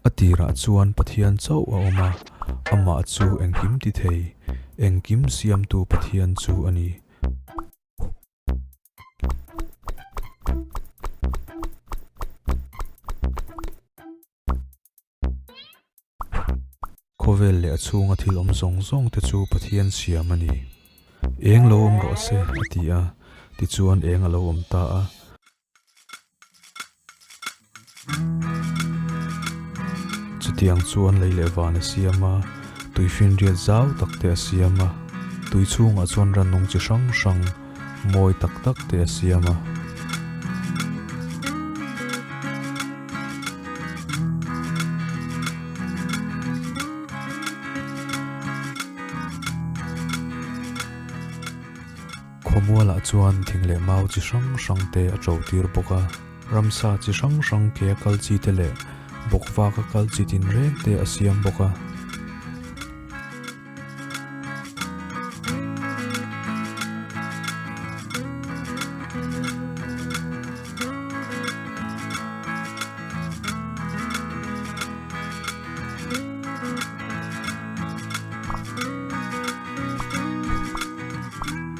A tirah chuan Pathian chauh a awm a, amah chu engkim ti thei, engkim siamtu Pathian chu a ni. Khawvel leh a chhunga thil awm zawng zawng te chu Pathian siam a ni. Eng lo awm rawh se, a ti a, tichuan eng a lo awm ta a. Chutiang chuan lei leh van a siam a, tuifinriat zau tak te a siam a, tui chhungah chuan rannung chi hrang hrang mawi tak tak te a siam a. Khawmualah chuan thing leh mau chi hrang hrang te a to tir bawk a, ramsa chi hrang hrang ke a kal chi te leh bawkvak a kal chi tinreng te a siam bawk a.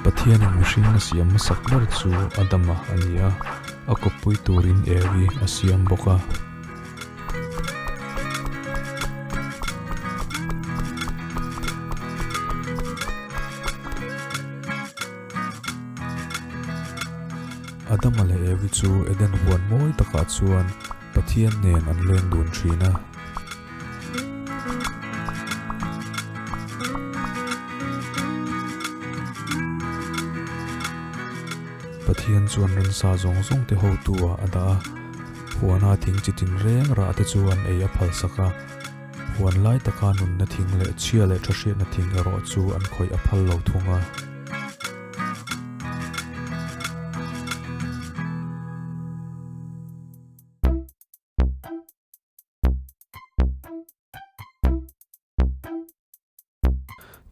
Pathianin mihring a siam hmasak ber chu Adama a ni a, a kawppui turin Evi a siam bawk a. Adama leh Evi chu Eden huan mawi takah chuan Pathian nen an leng dun thin a. Pathian chuan ransa zawng zawng te hotu ah a dah a, huana thing chi tin reng rah te chu an ei a phalsak a. Huan lai taka nunna thing leh chhia leh tha hriatna thing erawh chu an khawih a phal lo thung a.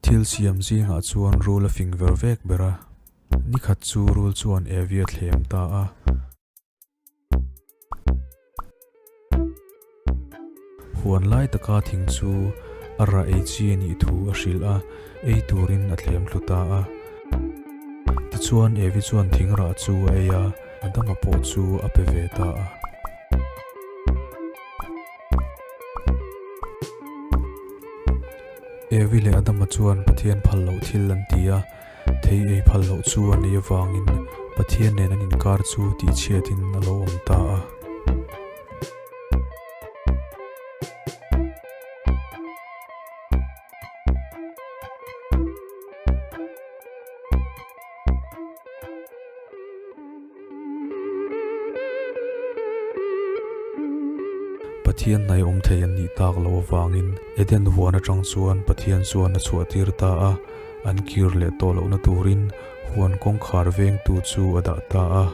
Thil siam zingah chuan rul a fing ver vek ber a, nikhat chu rul chuan Evi a thlem ta a. Huan lai taka thing chu a rah ei chi a nih thu a hrilh a, ei turin a thlem thlu ta a. Tichuan Evi chuan thing rah chu a ei a, Adama pawh chu a pe ve ta a. Evi leh Adama chuan Pathian phal loh thil an ti a, thei ei phal loh chu a nei avangin Pathian nen an inkar chu tihchhiatin a lo awm ta a. Pathian hnaih awm thei an nih tak loh avangin Eden huan atang chuan Pathian chuan a chhuah tir ta a, an kir leh tawh lohna turin huan kawngkhar vengtu chu a dah ta a.